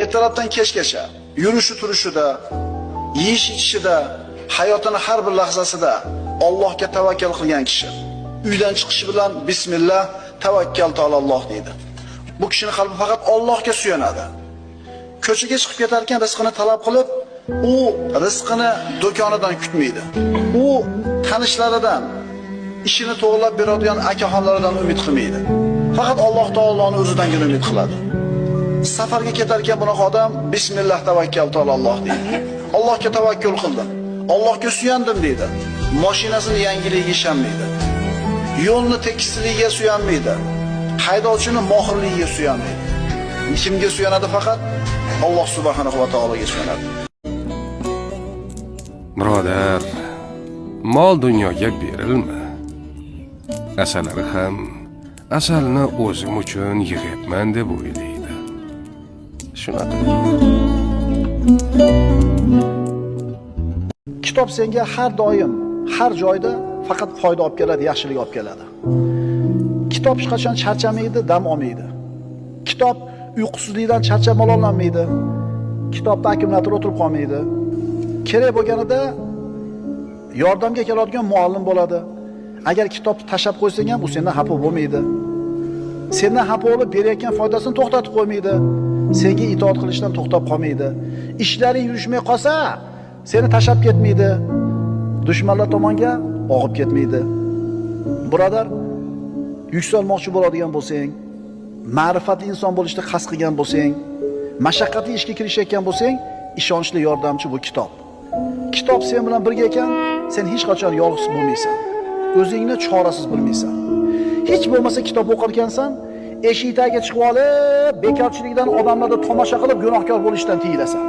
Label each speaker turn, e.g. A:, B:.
A: Ertalabdan kechgacha yurishi turishida, yeyish ichishida, hayotini har bir lahzasida Allohga tavakkal qilgan kishi uydan chiqishi bilan bismillah tavakkaltu alalloh deydi. Bu kishining qalbi faqat Allohga suyanadi. Ko'chaga chiqib ketarkan rizqini talab qilib, u rizqini do'konidan kutmaydi. U tanishlaridan, ishini to'g'rilab beradigan akaxonlaridan umid qilmaydi. Faqat Alloh taoloning o'zidangina umid qiladi. Safarga ketarkan bunaqa odam bismillah tavakkaltu alalloh deydi. Allohga tavakkul qildim. Allohga suyandim deydi. Mashinasini yangiligiga ishonmaydi. Yo'lni tekisligiga suyanmaydi. Haydovchini mohirligiga suyanmaydi. Kimga suyanadi faqat? Alloh subhanahu va taologa suyanadi.
B: Birodar, mol dunyoga berilma. Asalari ham asalni o'zim uchun yig'yapman deb o'ylaydi. Shunaqa.
A: Kitob senga har doim, har joyda faqat foyda olib keladi, yaxshilik olib keladi. Kitob hech qachon charchamaydi, dam olmaydi. Kitob uyqusizlikdan charchab malollanmaydi. Kitobda akkumulyator o'tirib qolmaydi. Kerak bo'lganida yordamga keladigan muallim bo'ladi. Agar kitobni tashlab qo'ysang ham u sendan xafa bo'lmaydi. Sendan xafa bo'lib berayotgan foydasini to'xtatib qo'ymaydi. Senga itoat qilishdan to'xtab qolmaydi. Ishlaring yurishmay qolsa, seni tashlab ketmaydi. Dushmanlar tomonga og'ib ketmaydi. Birodar, yuksalmoqchi bo'ladigan bo'lsang, ma'rifatli inson bo'lishni qasd qilgan bo'lsang, mashaqqatli ishga kirishayotgan bo'lsang, ishonchli yordamchi bu kitob. Kitob sen bilan birga ekan, sen hech qachon yolg'iz bo'lmaysan. O'zingni chorasiz bilmaysan. Hech bo'lmasa kitob o'qir ekansan, eshik tagiga chiqib olib, bekorchilikdan odamlarni tomosha qilib gunohkor bo'lishdan tiyilasan.